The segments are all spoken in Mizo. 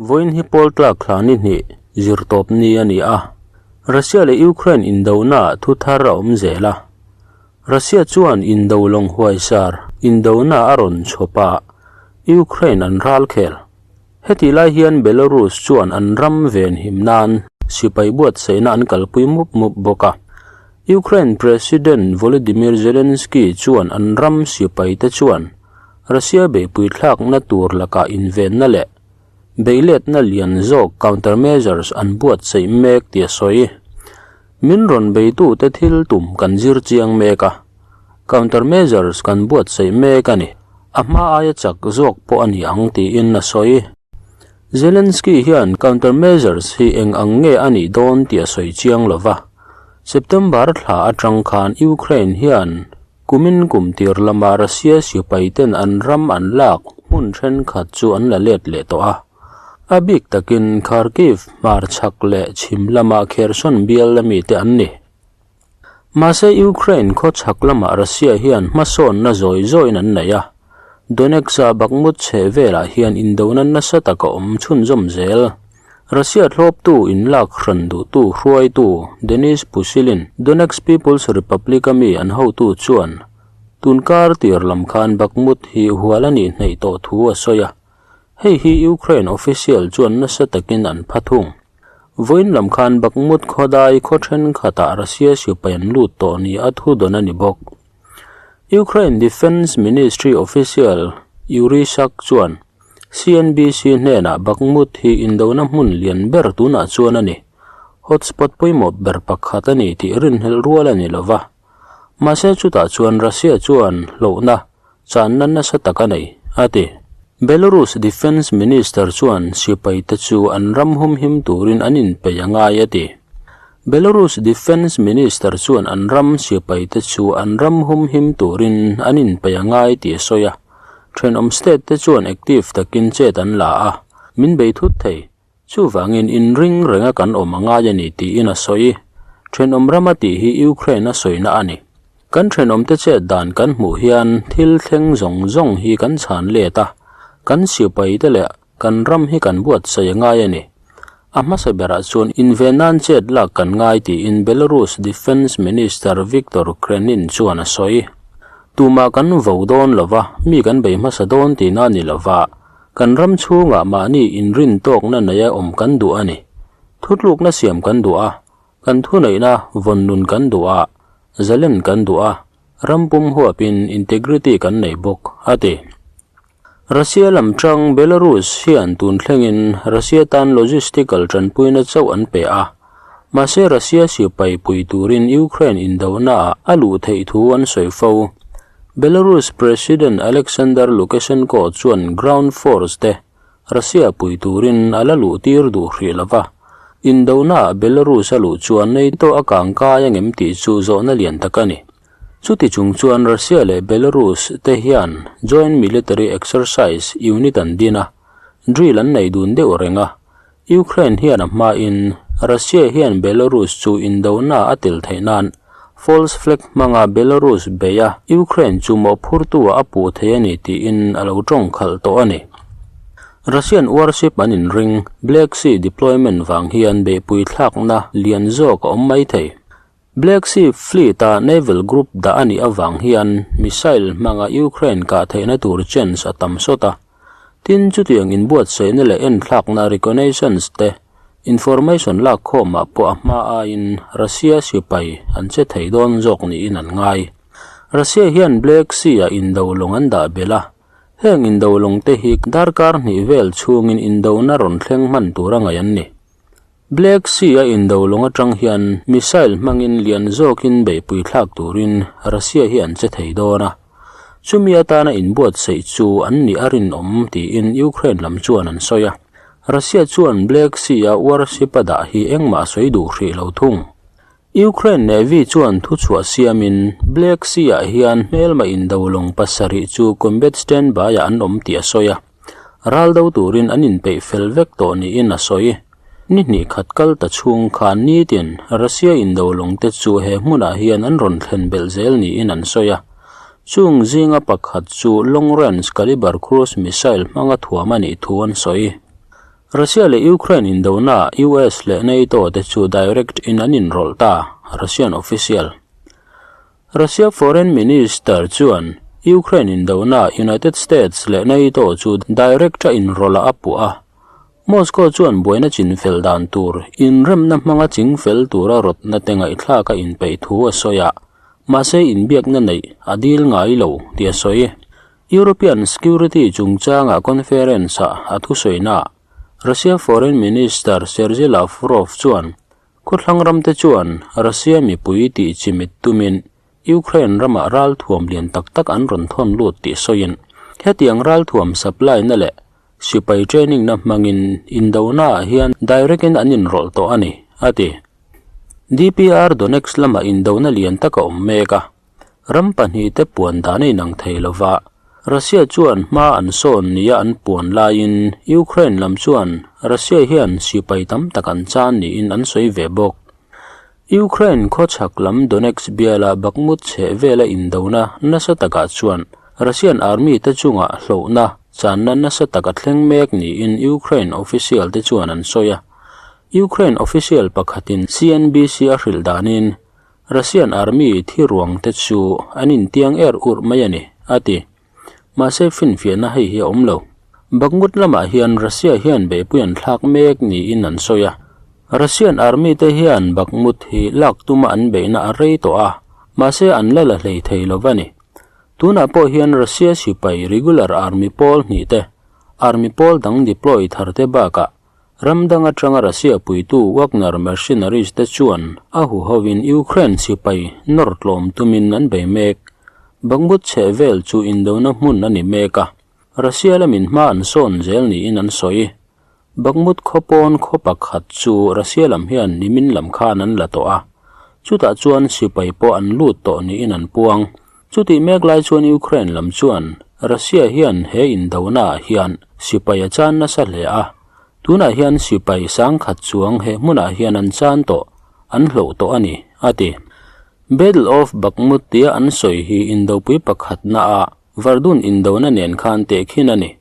Vawiin hi pawl tlak thla ni hnih zirtawp ni a ni a, Russia leh Ukraine indonaah thu thar a awm zel a. Russia chuan indo lawng huaisar indona a rawn chhawp a, Ukraine an ral khel. Hetih lai hian Belarus chuan an ram venhim nan sipai buatsaihna an kalpui mup mup bawk a. Ukraine President Volodymyr Zelensky chuan an ram sipaite chuan Russia beihpui thlakna tur lakah invenna leh beihletna lian zawk countermeasures an buatsaih mek tih a sawi. Min rawn beitute thil tum kan zir chiang mek a, countermeasures kan buatsaih mek a ni. A hma aia chak zawk pawh a ni ang tiin a sawi. Zelensky hian countermeasures hi eng ang nge a nih dawn tih a sawi chiang lo va. September thla atang khan Ukraine hian kumin kum tir lama Russia sipaiten an ram an lak hmun thenkhat chu an la let leh tawh a. A bik takin Kharkiv hmarchhak leh chhim lama Kherson bial lamite an ni. Mahse Ukraine khawchhak lamah Russia hian hmasawnna zawi zawiin an nei a, Donetsk-a Bakhmut chheh velah hian indona nasa tak a awm chhunzawm zel. Russia thlawptu inlak hran duhtu hruaitu Denis Pushilin, Donetsk People's Republic-a mi an hotu chuan tunkar tir lam khan Bakhmut hi hual a nih hnaih tawh thu a sawi a, hei hi Ukraine official chuan nasa takin an pha thung. Vawiin lam khan Bakhmut khawdai khaw thenkhatah Russia sipai an lut tawh ni a thu dawn a ni bawk. Ukraine Defence Ministry official Yuriy Sak chuan CNBC hnenah Bakhmut hi indona hmun lian ber tunah chuan a ni. Hotspot pawimawh ber pakhat a ni tih rinhlelh rual a ni lo va. Mahse chutah chuan Russia chuan hlauhna channa nasa tak a nei, a ti. Belarus Defence Minister chuan sipaite chu an ram humhim turin an inpeih a ngai a ti. Belarus Defence Minister chuan an ram sipaite chu an ram humhim turin an inpeih a ngai tih a sawi a. Thenawm state te chuan active takin chet an la a, min bei thut thei. Chuvangin inring renga kan awm a ngai a ni tiin a sawi. Thenawm rama tih hi Ukraine a sawina a ni. Kan thenawmte chet dan kan hmuh hian thil thleng zawng zawng hi kan chhan let a, kan sipaite leh kan ram hi kan buatsaih a ngai a ni. A hmasa berah chuan inven nan chet lak kan ngai tiin Belarus Defence Minister Viktor Khrenin chuan a sawi. Tumah kan vo dawn lova, mi kan bei hmasa dawn tihna a ni lova, Kan ram chhungah mahni inrin tawkna neia awm kan duh a ni. Thutlukna siam kan duh a, kan thuneihna vawn nun kan duh a, zalen kan duh a, ram pum huapin integrity kan nei bawk, a ti. Russia lam tang Belarus hian tun thlengin Russia tan logistical tanpuina chauh an pe a, mahse Russia sipai pui turin Ukraine indonaah a luh theih thu an sawi fo. Belarus President Alexander Lukashenko chuan ground force te Russia pui turin a la luh tir duh hrih lo va, indonaah Belarus a luh chuan NATO a kang kai angem tih chu zawhna lian tak a ni. Chuti chung chuan Russia leh Belarus te hian joint military exercise unit an din a, drill an nei dun deuh reng a, Ukraine hian a hmain Russia hian Belarus chu indona a tel theih nan false flag hmanga Belarus bei a, Ukraine chu mawhphurtu ah a puh thei a ni tiin a lo tawng khalh tawh a ni. Russian warship an inring Black Sea deployment vang hian beihpui thlakna lian zawk a awm mai thei. Black Sea Fleet-a naval group dah a nih avang hian missile hmanga Ukraine kah theihna tur chance a tam sawt a. Tin, chutiang inbuatsaihna leh enthlakna reconnaissance te information lak khawmah pawh a hma aiin Russia sipai an che thei dawn zawk niin an ngai. Russia hian Black Sea-ah indo lawng an dah belh a, heng indo lawngte hi darkar hnih vel chhungin indona rawn thleng hman tura ngaih an ni. Black Sea a indo lawng atang hian missile hmangin lian zawkin beihpui thlak turin Russia hi an che thei dawn a, chumi atana inbuatsaih chu an nih a rinawm tiin Ukraine lam chuan an sawi a. Russia chuan Black Sea a warship a dah hi engmah a sawi duh hrih lo thung. Ukraine Navy chuan thuchhuah siamin Black Sea ah hian hmelma indo lawng pasarih chu combat standby ah an awm tih a sawi a. Ral do turin an inpeih fel vek tawh niin a sawi. Ni hnih khat kal ta chhung khan nitin Russia indo lawngte chu he hmunah hian an rawn thlen belh zel niin an sawi a. Chung zinga pakhat chu long range caliber cruise missile hmanga thuam a nih thu an sawi. Russia leh Ukraine indonaah US leh NATO te chu direct in an inrawlh ta, Russian official. Russia Foreign Minister chuan Ukraine indonaah United States leh NATO chu direct a inrawlh a puh a. Moscow chuan buaina chinfel dan tur inremna hmanga chingfel tura rawtna te ngaihthlak a inpeih thu a sawi a, mahse inbiakna neih a dil ngai lo tih a sawi. European Security chungchanga conference-ah a thusawiinaah Russia Foreign Minister Sergei Lavrov chuan khawthlang ramte chuan Russia mipui tih chimit tumin Ukraine ramah ralthuam lian tak tak an rawn thawn lut tih sawiin hetiang ralthuam supply-na leh sipai training-na hmangin indonaah hian direct-in an inrawlh tawh a ni, a ti. DPR Donetsk lamah indona lian tak a awm mek a. Ram pahnihte puan dan a inang thei lo va, Russia chuan hma an sawn nia an puan laiin Ukraine lam chuan Russia hian sipai tam tak an chan niin an sawi ve bawk. Ukraine khawchhak lam Donetsk biala Bakhmut chheh vela indona nasa takah chuan Russian army te chungah hlauhna channa nasa tak a thleng mek niin Ukraine official te chuan an sawi a. Ukraine official pakhatin CNBC a hrilh danin Russian Army thi ruang te chu an intiang er urh mai a ni, a ti. Mahse finfiahna hei hi a awm lo. Bakhmut lamah hian Russia hian beihpui an thlak mek niin an sawi a. Russian Army te hian Bakhmut hi lak tuma an beihna a rei tawh a, mahse an la la hlei thei lo va ni. Tunah pawh hian Russia sipai regular army pawl hnih te, army pawl dang deploy thar te bakah Ram dang atanga Russia puitu Wagner mercenaries te chuan a huhovin Ukraine sipai nawr tlawm tumin an bei mek. Bakhmut chheh vel chu indona hmun a ni mek a, Russia lamin hma an sawn zel niin an sawi. Bakhmut khaw pawn khaw pakhat chu Russia lam hian nimin lam khan an la tawh a, chutah chuan sipai pawh an lut tawh niin an puang. Chutih mek lai chuan Ukraine lam chuan Russia hian he indonaah hian sipai a chan nasa hle a, tunah hian sipai sangkhat chuang he hmunah hian an chan tawh, an hloh tawh a ni, a ti. Battle of Bakhmut tia an sawi hi indopui pakhatnaah Verdun indona nen khan tehkhin a ni.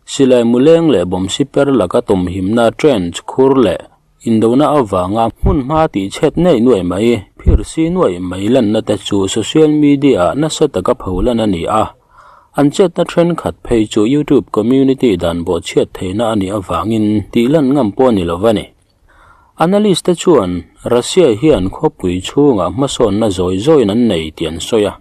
Silai muleng leh bawmsi per laka tawmhimna trench khur leh Indona avanga hmun hma tih chhet nei nuai mai, phir si nuai mai lanna te chu social media-ah nasa taka pholan a ni a. An chetna thenkhat phei chu YouTube community dan bawhchhiat theihna a nih avangin tih lan ngam pawh a ni lo va ni. Analyst te chuan Russia hian khawpui chhungah hmasawnna zawi zawiin an nei tih an sawi a.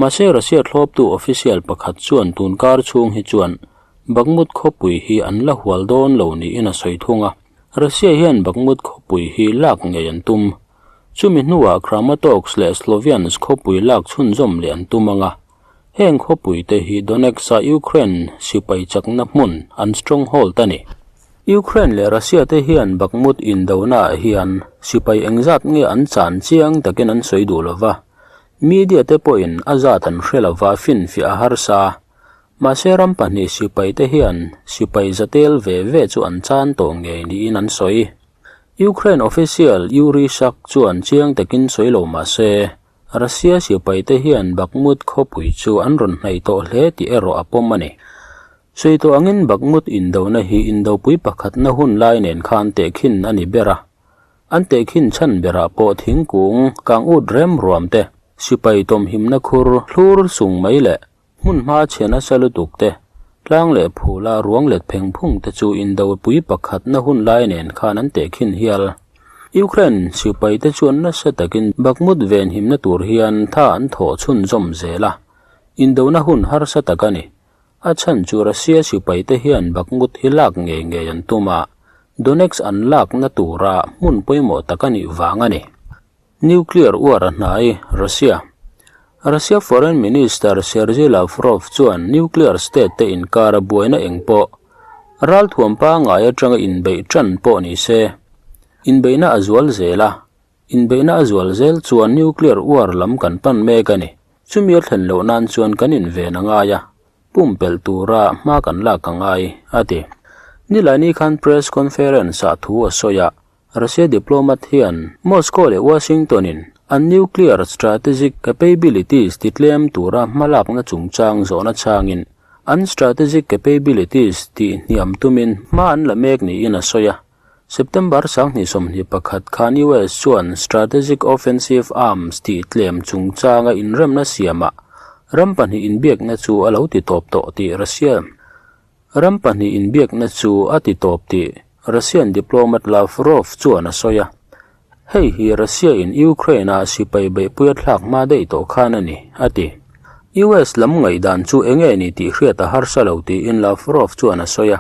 Mahse Russia thlawptu official pakhat chuan tunkar chhung hi chuan Bakhmut khawpui hi an la hual dawn lo niin a sawi thung a. Russia hian Bakhmut khawpui hi lak ngei an tum. Chumi hnuah Kramatorsk leh Sloviansk khawpui lak chhunzawm leh an tum ang a. Heng khawpui te hi Donetsk-a Ukraine sipai chakna hmun an stronghold a ni. Ukraine leh Russia te hian Bakhmut indonaah hian sipai engzat nge an chan chiang takin an sawi duh lova. Media te pawhin a zat an hre lova finfiah a harsa. Mahse ram pahnih sipai te hian sipai za tel ve ve chu an chan tawh ngei niin an sawi. Ukraine official Yuri Shak chuan chiang takin sawi lo mahse Russia sipai te hian Bakhmut khawpui chu an rawn hnaih tawh hle tih erawh a pawm a ni. Sawi tawh angin Bakhmut indona hi indopui pakhatna hun lai nen khan tehkhin a ni ber a. An tehkhin chhan berah pawh thingkung kang ut rem ruam te, sipai tawmhimna khur thlur sung mai leh Hmun hma chhe nasa lutuk te, tlang leh phula ruang let pheng phung te chu indopui pakhatna hun lai nen khan an tehkhin hial. Ukraine sipai te chuan nasa takin Bakhmut venhimna tur hian tha an thawh chhunzawm zel a, indona hun harsa tak a ni. A chhan chu Russia sipai te hian Bakhmut hi lak ngei ngei an tum a, Donetsk an lakna tura hmun pawimawh tak a nih vang a ni. Nuclear uar a hnai, Russia. Russia Foreign Minister Sergei Lavrov chuan nuclear state te inkara buaina eng pawh ralthuam pangngai atanga inbeih tan pawh ni se, inbeihna a zual zel a, inbeihna a zual zel chuan nuclear uar lam kan pan mek a ni. Chumi a thlen loh nan chuan kan inven a ngai a, pumpelh tura hma kan lak a ngai, a ti. Nilaini khan press conference-ah thu a sawi a, Russia diplomat hian Moscow leh Washington-in an nuclear strategic capabilities titlem tura hmalakna chungchang zawhna changin An strategic capabilities tih hniam tumin hma an la mek niin a sawi a. September 2021 khan US chuan Strategic Offensive Arms tih tlem chungchanga inremna siamah ram pahnih inbiakna chu a lo ti tawp tawh tih Russia ram pahnih inbiakna chu a ti tawp tih Russian diplomat Lavrov chuan a sawi a. Hei hi Russia-in Ukraine-a sipai beihpui a thlak hma daih tawh khan a ni, a ti. US lam ngaihdan chu eng nge ni tih hriat a harsa lo tiin Lavrov chuan a sawi a.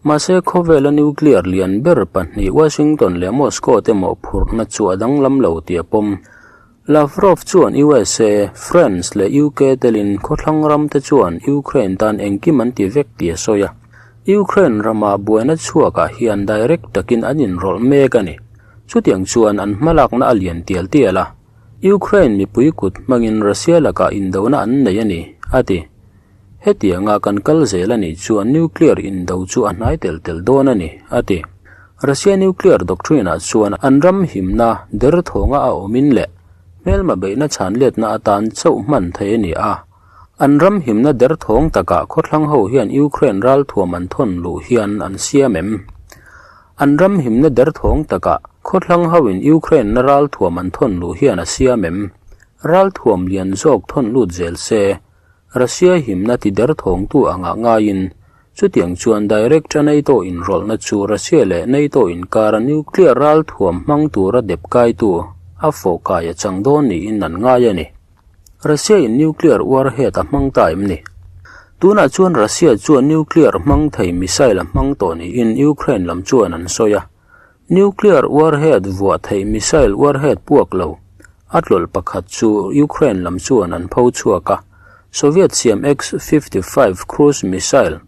Mahse, khawvela nuclear lian ber pahnih Washington leh Moscow te mawhphurhna chu a danglam lo tih a pawm. Lavrov chuan USA, France leh UK telin khawthlang ram te chuan Ukraine tan engkim an ti vek tih a sawi a. Ukraine rama buaina chhuakah hian direct takin an inrawlh mek a ni. Chutiang chuan an hmalakna a lian tial tial a, Ukraine mipui kut hmangin Russia lakah indona an nei a ni, a ti. Hetianga kan kal zel a nih chuan nuclear indo chu a hnai tel tel dawn a ni, a ti. Russia nuclear doctrine-ah chuan an ram himna derthawnga a awmin leh hmelma beihna chhanletna atan chauh hman theih a ni a. An ram himna derthawng takah khawthlang ho hian Ukraine ralthuam an thawn luh hian an siam em? An ram himna derthawng takah khawthlang hoin Ukraine na ralthuam an thawn luh hian a siam em? Ralthuam lian zawk thawn lut zel se, Russia himna ti derthawngtu angah ngaiin chutiang chuan direct a NATO inrawlhna chu Russia leh NATO inkara nuclear ralthuam hmang tura dep kaitu a fawhkai a chang dawn niin an ngai a ni. Russia in nuclear warhead a hmang ta em ni? Tunah chuan Russia chuan nuclear hmang thei missile a hmang tawh niin Ukraine lam chuan an sawi a. Nuclear warhead vuah theih missile warhead puak lo a tlawlh pakhat chu Ukraine lam chuan an pho chhuak a. Soviet siam X-55 cruise missile,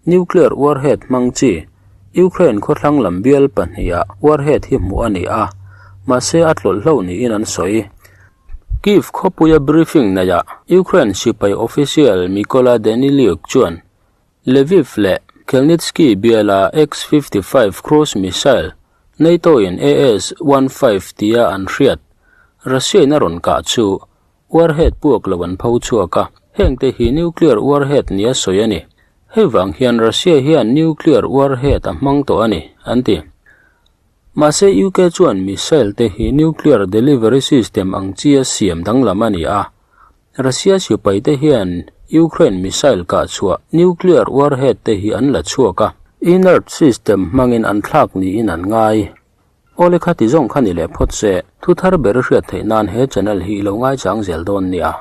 nuclear warhead hmang chi, Ukraine khawthlang lam bial pahniha warhead hi hmuh a ni a, mahse a tlawlh hlo niin an sawi. Kyiv khawpuia briefing neihah Ukraine sipai official Mykola Danyliuk chuan Lviv leh Khmelnytskyi biala X-55 cruise missile NATO-in AS-15 tia an hriat Russia-in a rawn kah chu warhead puak lo an pho chhuak a, hengte hi nuclear warhead nia sawi a ni. Hei vang hian Russia hian nuclear warhead a hmang tawh a ni, an ti. Mahse UK chuan missile te hi nuclear delivery system ang chi a siam danglam a ni a, Russia sipai te hian Ukraine missile kah chhuah nuclear warhead te hi an la chhuak a, inert system hmangin an thlak niin an ngai. Awle kha ti zawng kha ni leh phawt se, thu thar ber hriat theih nan he channel hi i lo ngaichang zel dawn nia.